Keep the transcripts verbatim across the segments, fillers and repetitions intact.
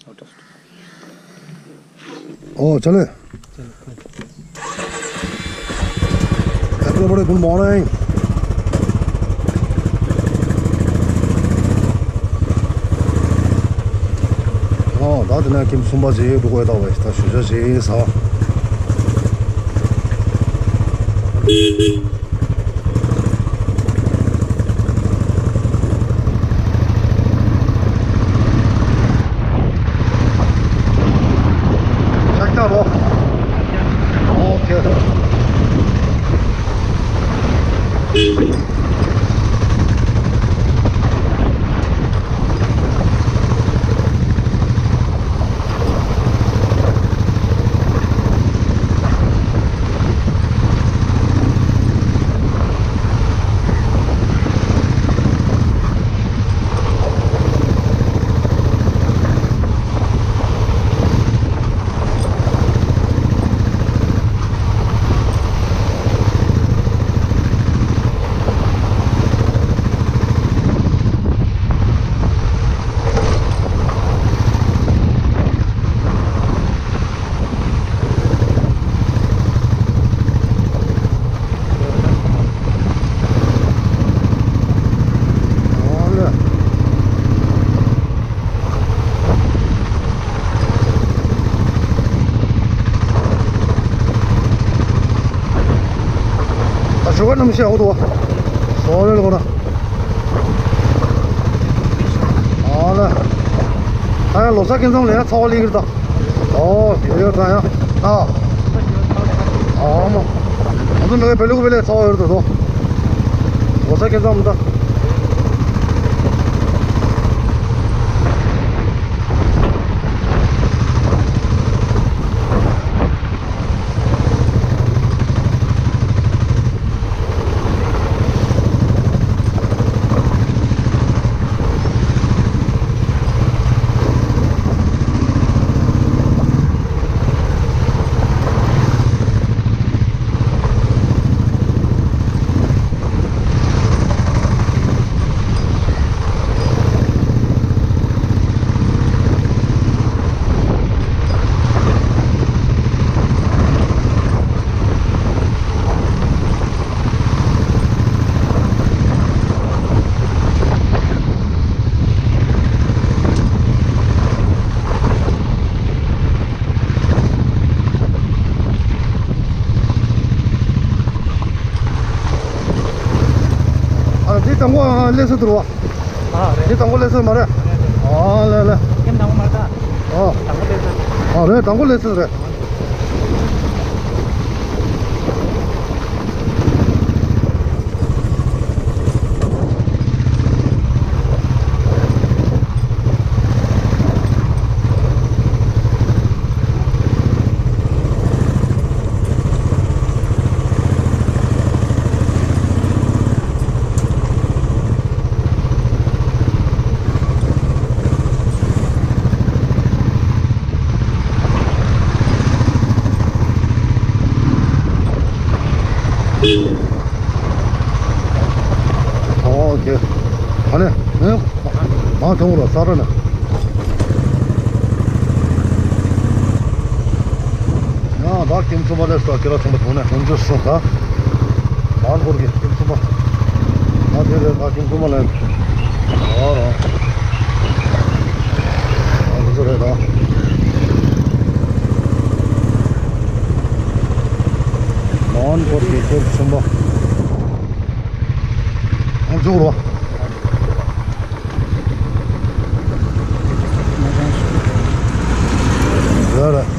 Oh, चले। Everybody, good morning. Oh, ད་དེ་ནས་ཁྱིམ་གསུམ་པ་ཅིག་འགྲོ་དགོས་ད་བས། ད་ཞུ་ཞུ་ཞིག་ཟ། Check that off. Okay. ད་ཞོགས་ཀ་ནམ་ཤེས་འོ་དོ། སོ་རེ་ལ་གོ་ན། ཨ་ལ། ད་ཡང་ལོ་གསར་སྐབས་མཚམས་ལ་ཡང་ཚ་བ་སླེབས་ཀྱི་རེད་ད། ཨོ་ཡོད་ཡོད་ད་ཡང་ད། ཨ་མ། ང་ཚོ་མི་བལ་ལུག་བལ་ལས་ཚ་བ་ཡོད་རེད་ད། ལོ་གསར་སྐབས་མཚམས་ད། ཨ་འདི་དང་པོ་སླེབས་ས་འདུག་བ། ཨ་རེད། འདི་དང་པོ་སླེབས་ས་མ་རེད། རེད་རེད། ཨ་ལེ་ལེ། ཁྱིམ་དང་པོ་མ་རེད་ད། ཨ། དང་པོ་སླེབས་ས་རེད། ཨ་རེད། དང་པོ་སླེབས་ས་རེད། ཨོ་ཁེ། ཨ་ནི། ཨེ། མ་ཐོང་ར་ས་ར་ན། ཡང་ད་ཁྱིམ་ཚང་མ་ལས་སོ་ཁྱེད་ར་ཚང་མ་ཐོང་ནས་ཁོང་ཚོ་སོང་ད། མང་སྐོར་གྱི་ཁྱིམ་ཚང་མ། ད་དེ་རེད་ད་ཁྱིམ་ཚང་མ་ལ། ཨོ་ར། ཨ་འདི་ཚོ་རེད་ད། མང་སྐོར་གྱི་ཁྱིམ་ཚང་མ། ཨ་འཇུག་རོགས། ཡོད་རེད།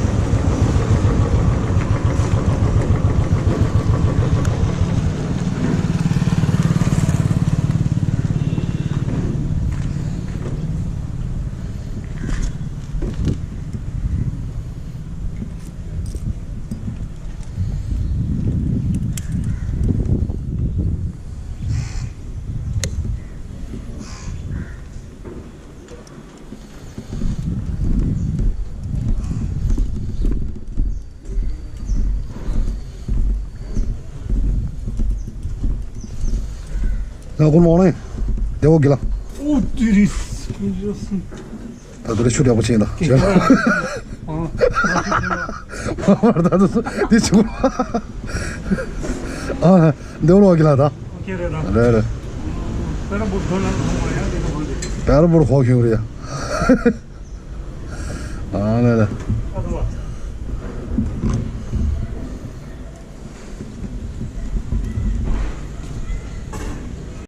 ཡ། Good morning. བདེ་པོ་གི་ལ། ཨོ་ཏི་རིས། ད་དུ་རེ་ཆུ་འདྲ་པོ་ཅན་ད། ཨ། ད་དུ་འདི་ཆུ། ཨ། འདི་བློ་གི་ལ་ད། ཨོ་ཁེ་རེད་ད། རེད་རེད། པེ་ར་བུར་དོ་ན་ལ་ཧོང་བ་ཡ་འདི་ལ་ཧོང་འདི། པེ་ར་བུར་ཧོ་ཁྱུང་རེད་ཡ། ཨ་ལེ་ལེ།